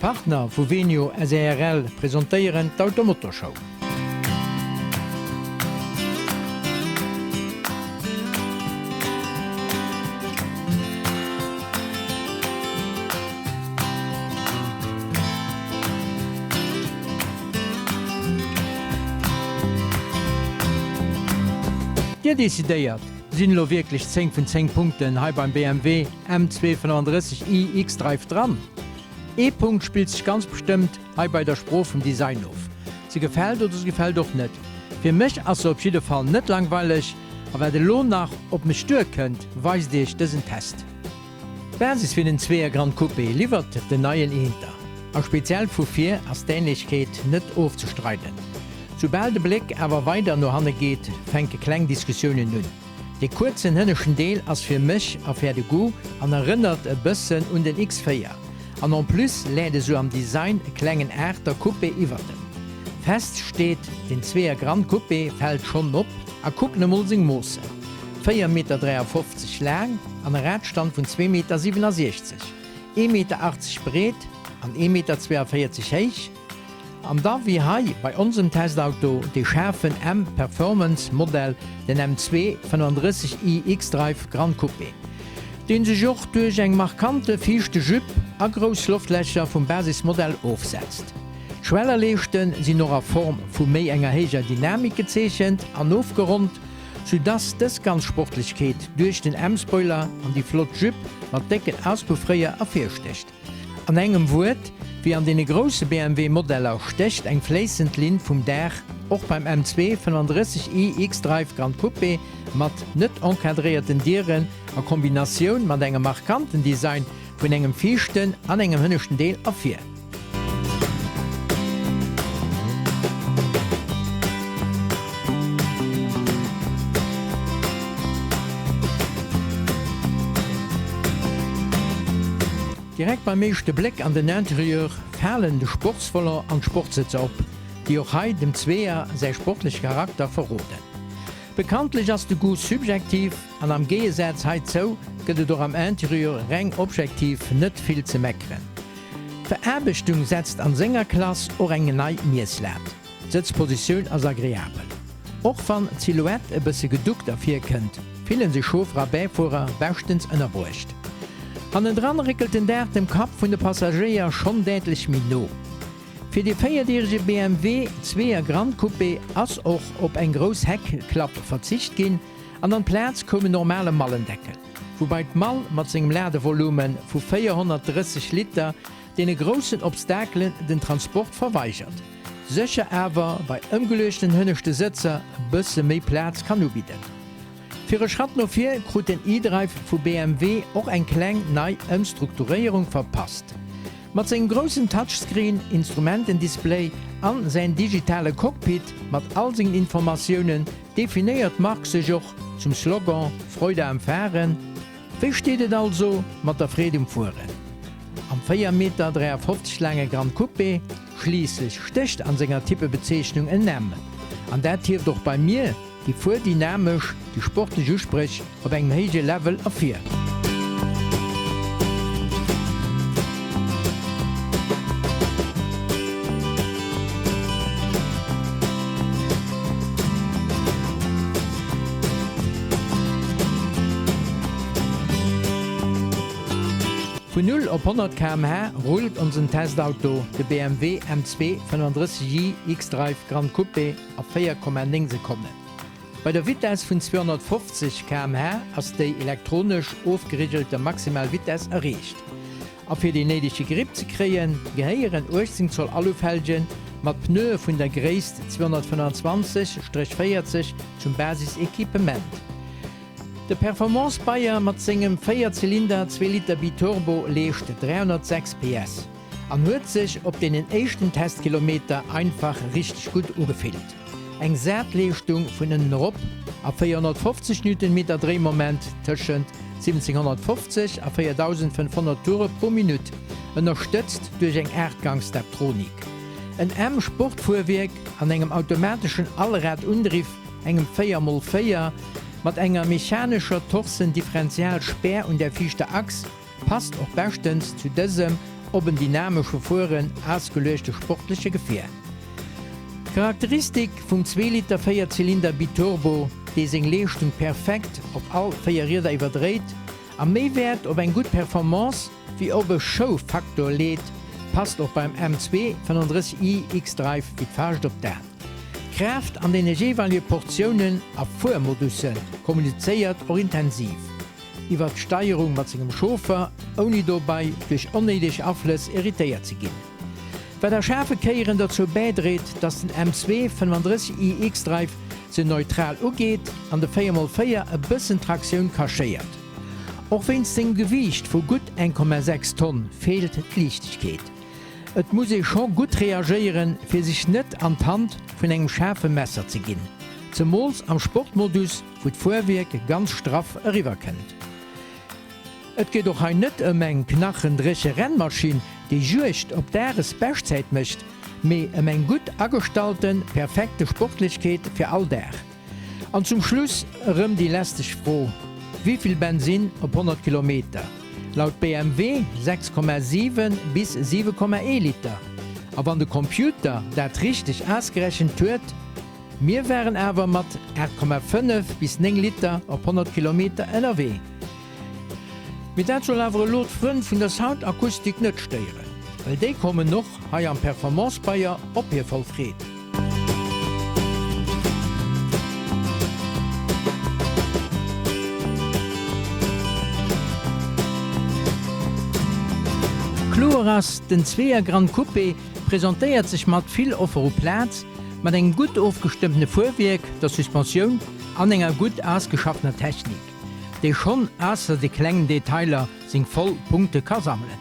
D'Partner vu Venio SARL presentéieren d'Automotorshow. Dir decidéiert, Sinn elo wierklech 10 vun 10 Punkten hei beim BMW M2 35 i xDrive dran? Ee Punkt spillt sech ganz bestëmmt hei bei der Sprooch vum Design of. Se gefält oder se gefält och net. Fir mech ass se op jidde Fall net langweileg a wat elo nach op mech duer kënnt, weist iech dësen Test. D'Basis fir den Zweeër Gran Coupé liwwert den neien Eenter, a speziell vu vir ass d'Ähnlechkeet net ofzestreiden. Soubal de Bléck awer weider no hanne geet, fänke kleng Diskussiounen un. Dee kuerzen hënneschten Deel ass fir mech Affaire de goût an erënnert e bëssen un den X4. An en plus läit esou am Design e klengen Aachter Coupé iwwert em. Fest steet, den Zweeër Gran Coupé fält schonn op a kucken emol seng Moossen, 4 Meter 53 laang an e Radstand vun 2 Meter 67, ee Meter 80 breet an ee Meter 42 héich. An da wéi hei bei onsem Testauto dee schaarfen M Performance Modell, den M2 35 i xDrive Gran Coupé, dee sech och duerch eng markante viischte Jupe a grouss Loftlächer vum Basismodell ofsetzt. D'Schwellerleeschte sinn och a Form vu méi enger héijer Dynamik gezeechent an ofgeronnt, sou dass dës ganz Sportlechkeet duerch den M-Spoiler an déi flott Jupe mat décken Auspuffréier ervirstécht. An engem Wuert, wéi an deene grousse BMW-Modeller stécht eng fléissend Linn vum Daach och beim M2 35 i xDrive Gran Coupé mat net encadréierten Dieren a Kombinatioun mat engem markanten Design vun engem viischten an engem hënneschten Deel ervir. Direkt beim éischte Bléck an den Interieur falen de Sportsvolant an d'Sportsëtzer op, déi och hei dem Zweeër säi sportleche Charakter verroden. Bekanntlech ass de Goût subjektiv an am Géigesaz heizou gëtt et och am Interieur reng objektiv net vill ze meckeren. D'Veraarbechtung setzt an senger Klass och eng nei Mieslat. D'Sëtzpositioun ass agreabel. Och wann d'Silhouette e bësse geduckt ervir kënnt, fillen sech Chauffer a Bäifuerer beschtens ënnerbruecht. Hannendran réckelt den Daach dem Kapp vun de Passagéier schonn däitlech méi no. Fir de véierdirege BMW Zweeër Gran Coupé ass och op eng grouss Heckklapp verzicht ginn an an d'Plaz koum en normale Mallendeckel, woubai d'Mall mat sengem Ladevolume vu 430 Liter deene groussen Obstakelen den Transport verweigert, sécher awer bei ëmgeluechten hënneschte Sëtzer e bësse méi Plaz kann ubidden. Fir e Schratt no vir krut den iDrive vu BMW och eng kleng nei Ëmstrukturéierung verpasst. Mat sengem groussen Touchscreen, Instrumentendisplay an säin digitale Cockpit mat all sengen Informatiounen definéiert d'Mark sech och zum Slogan Freude am Fahren. Wéi steet et also mat der Freed um Fueren am 4 Meter 53 laange Gran Coupé? Schliisslech stécht an senger Typebezeechnung en M an dat hieft och bei mir Déi fuerdynamesch, déi sportlech Uspréch op engem héije Level ervir. Vun 0 op 100 km/h rullt onsen Testauto, de BMW M2 35i xDrive Gran Coupé, a 4,9 Sekonnen. Bei der Vitess vun 250 km/h ass déi elektronesch ofgerigelte maximal Vitess erreecht. A fir deen néidege Grip ze kréien, gehéieren 18 Zoll Alufelge mat Pneue vun der Gréisst 225/40 zum Basis-Equipement. De Performance Bayer mat sengem 4 Zylinder 2 Liter Biturbo leescht 306 PS. An huet sech op deenen éischten Testkilometer einfach richteg gutt ugefillt. Eng sat Leeschtung vun ënnen erop a 450 Newtonmeter Dréimoment tëschent 1750 a 4500 Toure pro Minutt, ënnerstëtzt duerch eng Aachtgang-Steptronik, en M-Sportfuerwierk an engem automateschen Allrad-Undriff, engem 4x4 mat enger mechanescher Torsen-Differentialspär un der viischter Achs. Passt och beschtens zu dësem. op en dynamesche Fueren ausgeluechte sportleche Gefier. D'Charakteristik vum Zweeliter Véierzylinder Biturbo, dee seng Leeschtung perfekt op all 4 Rieder iwwerdréit a méi Wäert op eng gutt Performance wéi op e Show-Faktor leet, passt och beim M2 35i xDrive wéi d'Fauscht op d'An. D'Kraaft an deene jeeweilege Portiounen a Fuermodusse kommunizéiert och intensiv iwwert d'Steierung mat sengem Chauffer, ouni dobei duerch onnéideg Aflëss irritéiert ze ginn. Wat a schaarfe Kéieren dozou bäidréit, dass den M2 35 i xDrive se neutral ugeet an de 4x4 e bëssen Traktioun kaschéiert. Och wéinst sengem Gewiicht vu gutt 1,6 Tonn feelt d'Liichtegkeet. Et muss ee scho gutt reagéieren, fir sech net an d'Hand vun engem schaarfe Messer ze ginn, zemools am Sportmodus, wou d'Fuerwierk ganz straff eriwwer kënnt. Et geet och hei net ëm eng knachendréche Rennmaschinn, déi Juegd op Dagesbeschtzäit mécht, mee ëm eng gutt agestallte, perfekte Sportlechkeet fir all Dag. An zum Schluss erëm déi lästeg Fro, Wéivill Bensinn op 100 Kilometer? Laut BMW 6,7 bis 7,1 Liter. A wann de Computer dat richteg ausgerechent huet? Mir waren awer mat 8,5 bis 9 Liter op 100 Kilometer ënnerwee. Mee dat soll awer elo d'Frënn vun der Soundakustik net stéieren, well déi kommen och hei am Performance Bayer op hir voll Freed. Kloer ass, den Zweeër Gran Coupé presentéiert sech mat vill Offer u Plaz, mat engem gutt ofgestëmmtene Fuerwierk, der Suspensioun an enger gutt ausgeschafftener Technik, déi schonn ausser de klengen Detailer seng voll Punkte ka sammelen.